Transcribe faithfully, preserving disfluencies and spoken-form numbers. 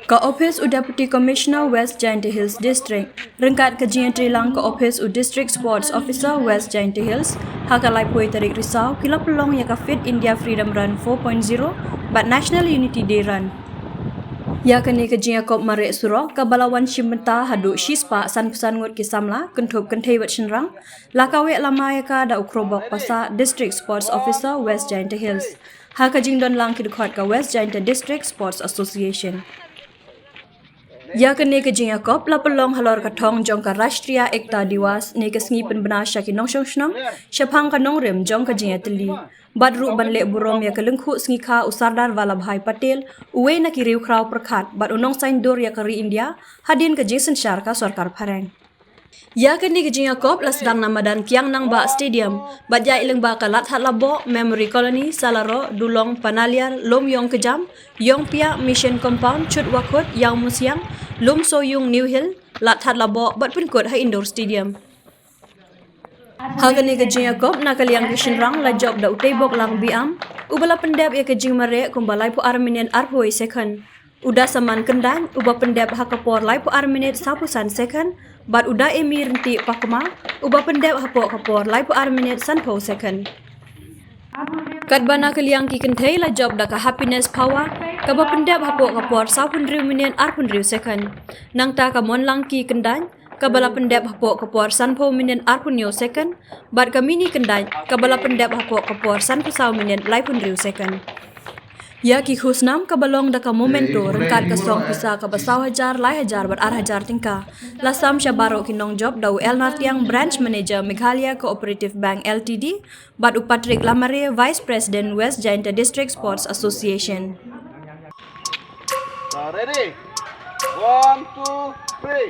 Ka Ophis u Deputy Commissioner West Jaintia Hills District ryngkat ka jingïatreilang ka Ophis u District Sports Officer West Jaintia Hills, ha ka laiphew tarik Risaw ki la pynlong ïa ka Fit India Freedom Run four point zero bad National Unity Day Run. Ïa kane ka jingïakop mareh surok kaba la wan shim bynta haduh shispah sanphew san ngut ki samla kynthup kynthei bad shynrang, la kaweh lama ïa ka da u Khrobok Passah, District Sports Officer, West Jaintia Hills, ha ka jingdon lang ki dkhot ka West Jaintia District Sports Association. Ïa kane ka jingïakop la pynlong halor ka thong jong ka Rashtriya Ekta Diwas ne ka sngi pynbna sha ki nongshong shnong shaphang ka nongrim jong ka jingïatylli. Bad ruh ban leh burom ïa ka lyngkhuh sngi kha u Sardar Vallabhbhai Patel, uwei na ki riewkhraw pyrkhat bad u nongsaiñdur ïa ka ri India hadien ka jingsynshar ka sorkar phareng. Ïa kane ka jingïakop la sdang na madan Kiang Nangbah Stadium bad ïaid lyngba ka Ladthadlaboh, Memory Colony, Salaroh, Dulong, Panaliar, Lumïong Kjam, Ïongpiah, Mission Compound, Chutwakhut, Ïawmusiang, Lumsohiong New Hill, Ladthadlaboh bad pynkut ha Indoor Stadium. Ha kane ka jingïakop na ka liang ki shynrang la jop da u Teiboklang Biam, uba la pyndep ïa ka jingmareh kumba laiphew ar minit arphew second. U Dasaman Kyndait, uba pyndep ha ka por laiphew ar minit sawphew san second, bad u Daemi Ryntih Pakma, uba pyndep hapoh ka por laiphew ar minit sanphew second. Katba na ka liang ki kynthei la jop da ka Happiness Phawa, kaba pyndep hapoh ka por sawphew hynriew minit arphew hynriew second. Nangta ka Monlangki Kyndait, kaba la pyndep hapoh ka por sanphew minit arphew hynñiew second, bad ka Mini Kyndait, kaba la pyndep hapoh ka por sanphew saw minit laiphew hynriew second. Ïa ki khusnam kaba long da ka Memento ryngkat ka song pisa kaba saw hajar, lai hajar bad ar hajar tyngka, la sam sha baroh ki nongjop da u L Nartiang, Branch Manager, Meghalaya Cooperative Bank L T D, bad u Patrick Lamare, Vice President, West Jaintia District Sports Association. Now ready? One, two, three.